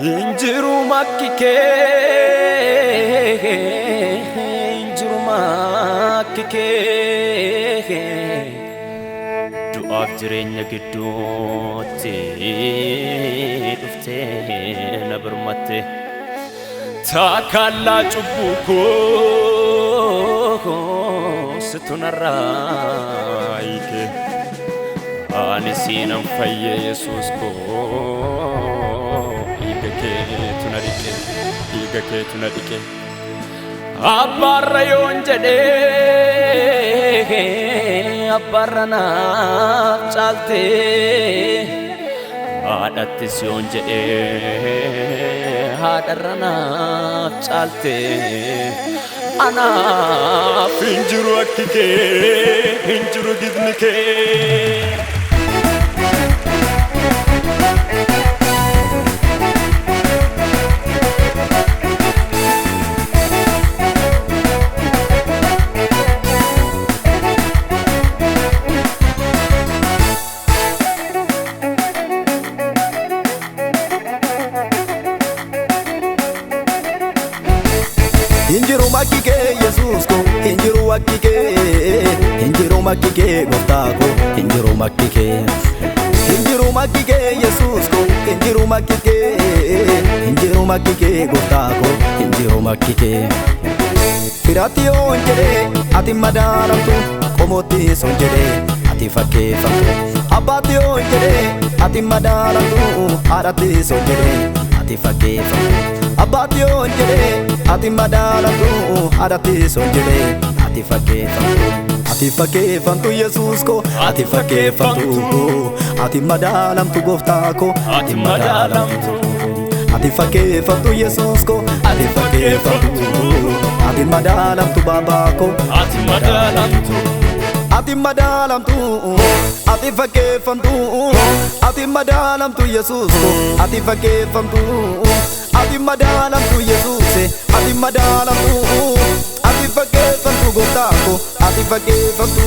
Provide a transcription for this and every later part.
Injiru makkike, injiru makkike. Du'aaf jireenya gidduutti dhuftee na birmatte. Taakallaa cubbuu koo situ narraa hiike. Ani siinan fayye Yesuus koo, dhiiga keetu na dhiqe, dhiiga keetu na dhiqe. Abbaarra yoon jedhee, abbaarra naaf caaltee. Haadhattis yoon jedhee, haadharra naaf caaltee. Anaaf hin jiru akki kee, hin jiru gidni kee. Hinjiru makki kee Yesuus ko, hinjiru akki kee, hinjiru makki kee gooftaa ko, hinjiru makki kee. Hinjiru makki kee Yesuus ko, hinjiru makki kee, hinjiru makki kee gooftaa ko, hinjiru makki kee. Firaatti yoon jedhee ati madaalamtu, qomootti son jedhee ati fakkeeffamtu. Abbaatti yoon jedhee ati madaalamtu, haadhatti son jedhee ati fakkeeffamtu. Abbaatti yoon jedhee ati madaalamtu, haadhatti son jedhee ati fakkeeffamtu. Ati fakkeeffamtu Yesuus ko, ati fakkeeffamtu, ati madaalamtu gooftaa ko, ati madaalamtu. Ati fakkeeffamtu Yesuus ko, ati fakkeeffamtu, ati madaalamtu baabaa ko, Ati madaalamtu. Ati madaalamtu, ati fakkeeffamtu, ati madaalamtu Yesuus ko, ati fakkeeffamtu, ati madaalamtu Yesuus, ati madaalamtu, ati fakkeeffamtu gooftaa ko, ati fakkeeffamtu.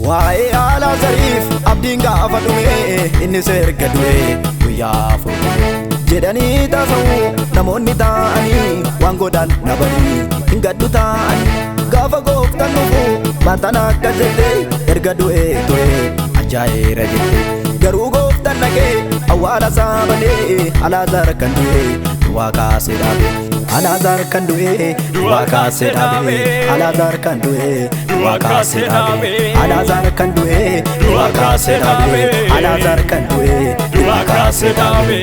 Waa'ee Alaazariif abdiin gaafa dhume, innis erga du'e guyyaa 4 jedhanii taasa'u namoonni taa'anii waan godhan dhabanii hin gaddu taa'anii. Gaafa gooftaan dhufu maatan akka jette, erga du'e ture ajaa'eera jette. Garuu gooftaan dhaqee awwaala isaa banee, Alaazar kan du'e du'aa kaasee dhaabe. Alaazar kan du'e du'aa kaasee dhaabe. Alaazar kan du'e du'aa kaasee dhaabe. Alaazar kan du'e du'aa kaasee dhaabe. Alaazar kan du'e du'aa kaasee dhaabe.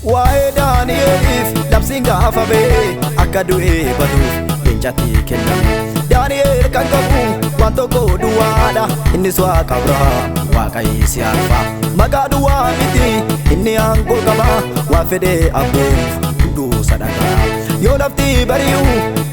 Waa'ee Daani'eliif labsiin gaafa ba'e, akka du'ee baduuf leencatti kenname. Daani'el kan qabu waan tokko duwwaadha, innis Waaqa Abrahaam, Waaqa Yisihaaq. Maqaa duwwaa miti, inni aangoo qaba, waan fedhee abbuuf hunduu sadaqaa. Yoo lafti bari'u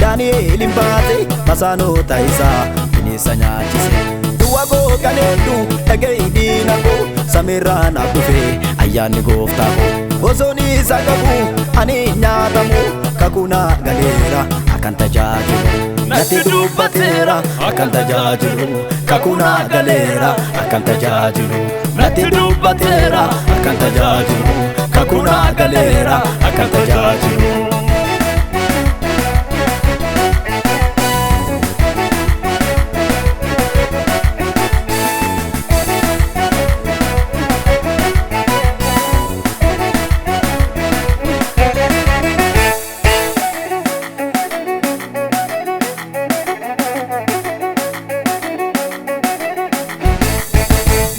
Daani'el hin baate, masaanota isaa bineensa nyaachise. Duwwaa koo kan hedduu dhaga'i diina koo, samiirraa naaf dhufe ayyaanni gooftaa koo. Osoon isa qabu ani nyaatamu, kakuu naa galeera akkan tajaajilu. Natti dubbateera akkan tajaajilu, kakuu naa galeera akkan tajaajilu. Natti dubbateera akkan tajaajilu, kakuu naa galeera akkan tajaajilu.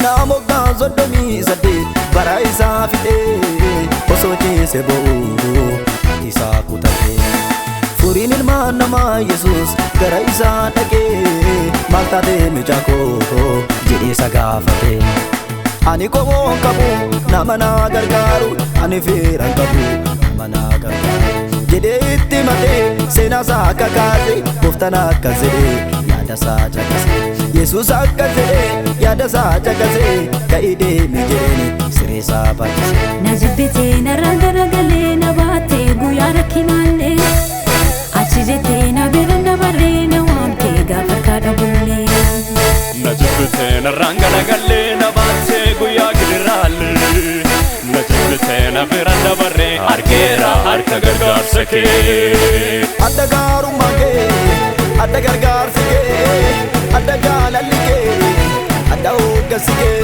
Nama 38 bara isaa fixee osoo ciise bo'u isaa kutate. Furiin ilmaan namaa Yesuus gara isaa dhaqee, maal taatee mucaa koo jedhee isa gaafate. Ani qomoon qabu nama na gargaaru, ani firan qabu nama na gargaaru jedhee itti himatee seenaa isaa kakaase gooftaan. Gooftaan akkas jedhee yaada isaa caqase. Yesuus akkas jedhee yaada isaa caqase. Ka'ii deemi jedheeni siree isaa baachise. Na jibbitee narraan garagalee na baattee guyyaa rakkinaallee achi jettee na bira dabarree na waamtee gaafa harkaa dhabullee. Na jibbitee narraan galagallee na baattee guyyaa gidiraallee. Na jibbitee na bira dabarree argeera harka gargaarsa kee. Adda gaarummaa kee, adda gargaarsi kee, adda jaalalli kee, adda hooggansi kee.